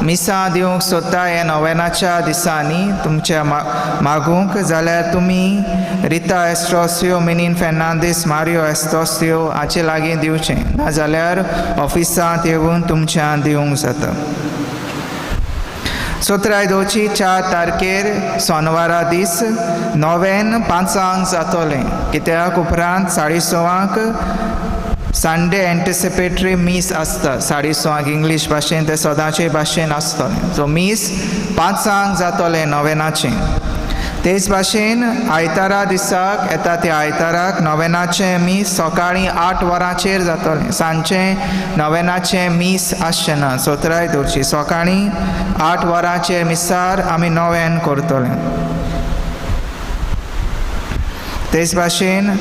मिसां दिवंक सोदता हे नोवेनाच्या दिसांनी तुमच्या मागूंक जाल्यार तुमी रिता एस्ट्रोसियो, मिनीन फेर्नांदीस, मारियो एस्ट्रोसियो हाचे लागीं दिवचें, नाजाल्यार ऑफिसांत येवन तुमच्यान दिवंक जाता. 17/4 तारखेर सोनवारा दीस नोवेन 5 जातलें, कित्याक उपरांत 6:30 संडे एंटिसिपेटरी मीस आसता. 6:30 इंग्लीश भाशेन ते सदांचे भाशेन आसतलें. सो मीस 5 जातलें नोवेनाचें. तेच भाशेन आयतारा दिसाक येता त्या आयताराक नोवेनाचें मीस सकाळीं 8 वरांचेर जातलें. सांजचें नोवेनाचें मीस आसचें ना. 17/4 सकाळीं 8 वरांचेर मिसार आमी नोवेन करतले. तेच भाशेन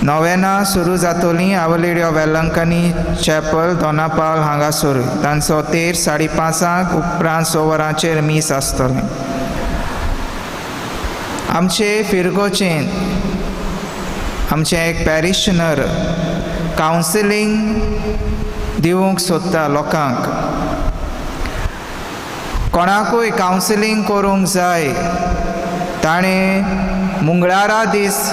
नोवेनां सुरू जातलीं Our Lady of Velankanni chapel Dona Paula हांगासरूय. तांचो तेर 5:30 उपरांत 6 वरांचेर मीस आसतलें. आमचे फिरगोचें आमचें एक पॅरिशनर कावन्सिलींग दिवंक सोदता लोकांक. कोणाकूय कावन्सिलींग करूंक जाय ताणें मंगळारा दीस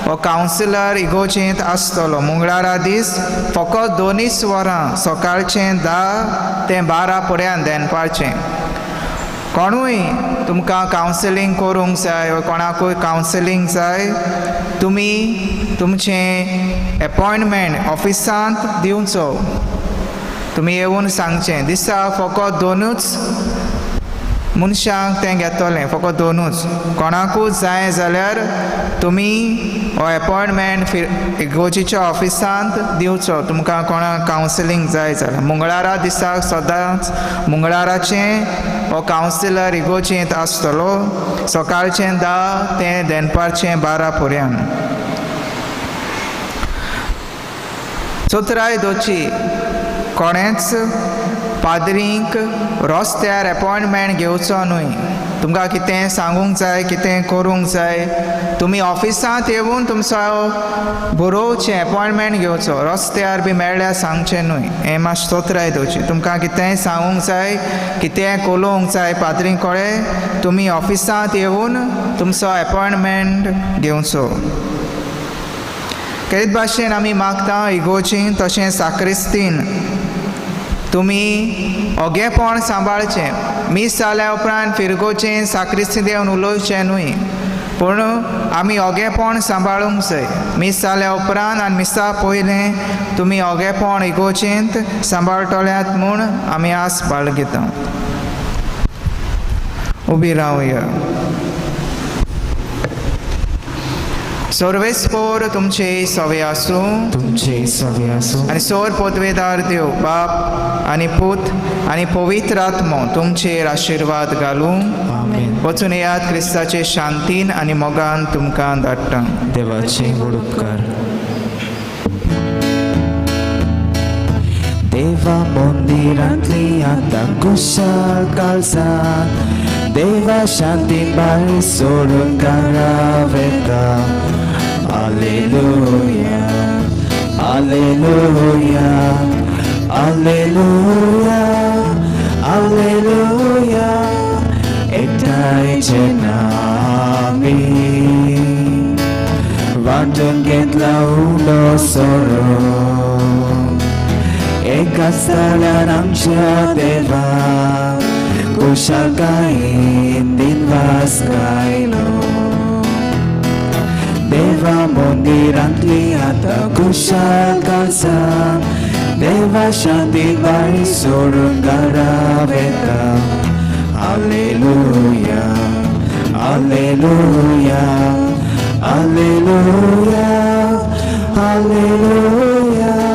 हो कावन्सिलर इगोजेंत आसतलो. मंगळारा दीस फकत 2 वरां सकाळचें 10 ते 12 पर्यंत दनपारचें. कोणूय तुमकां कावन्सिलींग करूंक जाय वा कोणाकूय कावन्सिलींग जाय, तुमी तुमचें एपॉयंटमेंट ऑफिसांत दिवचो. तुमी येवन सांगचें. दिसा फकत दोनूच मनशांक तें घेतलें, फकत दोनूच. कोणाकूच जाय जाल्यार तुमी हो एपॉयंटमेंट इगोर्जीच्या ऑफिसांत दिवचो. तुमकां कोणाक कावन्सिलींग जाय जाल्यार मंगळारा दिसाक सदांच मंगळाराचें हो कावन्सिलर इगोर्जींत आसतलो, सकाळचें 10 ते दनपारचें 12 पर्यंत. चतुराय दवरची, कोणेंच पाद्रींक रस्त्यार एपॉयंटमेंट घेवचो न्हय. तुमकां कितें सांगूंक जाय, कितें करूंक जाय, तुमी ऑफिसांत येवन तुमचो बरोवचें, एपॉयंटमेंट घेवचो. रस्त्यार बी मेळ्ळ्यार सांगचें न्हय. हें मातशें चतुराय दवरची. तुमकां कितेंय सांगूंक जाय, कितेंय कोलोवंक जाय पाद्री कडेन, तुमी ऑफिसांत येवन तुमचो एपॉयंटमेंट घेवचो. तेच भाशेन आमी मागता इगोर्जीन तशें साक्रिस्तीन तुमी ओगेपण सांबाळचें. मीस जाल्या उपरांत फिरगोचें साक्रिस्तीन येवन उलोवचें न्हय, पूण आमी ओगेपण सांबाळूंक जाय. मीस जाल्या उपरांत आनी मिसा पयलें तुमी ओगेपण इगोर्जींत सांबाळटल्यात म्हूण आमी आस बाळगिता. उबी रावया. सर्वेस्पोर तुमचे सवे आसूं, तुमचे सवे आसूं. आनी सोर पोदवेदार देव बाप आनी पूत आनी पवित्र आत्मो तुमचेर आशिर्वाद घालूं. आमेन. वचून येयात क्रिस्ताचे शांतीन आनी मोगान तुमकां धाडटा. देवाचे व्हड उपकार. देवा मंदिरांतली आतां कुशाल काळजां, देवा शांती भायर सोडून घरा वेता. Alleluia, alleluia, alleluia, alleluia, एकठांय जेन्ना आमी वांटून घेतला उलो सोरो, एका स्थळार आमच्या देवा कुशालकायेन दिनवास गायलो. देवा मंदिरांतली आतां कुशाल काळजां, देवा शांती भायर सोडून घरा वेता. Alleluia, alleluia, alleluia, alleluia.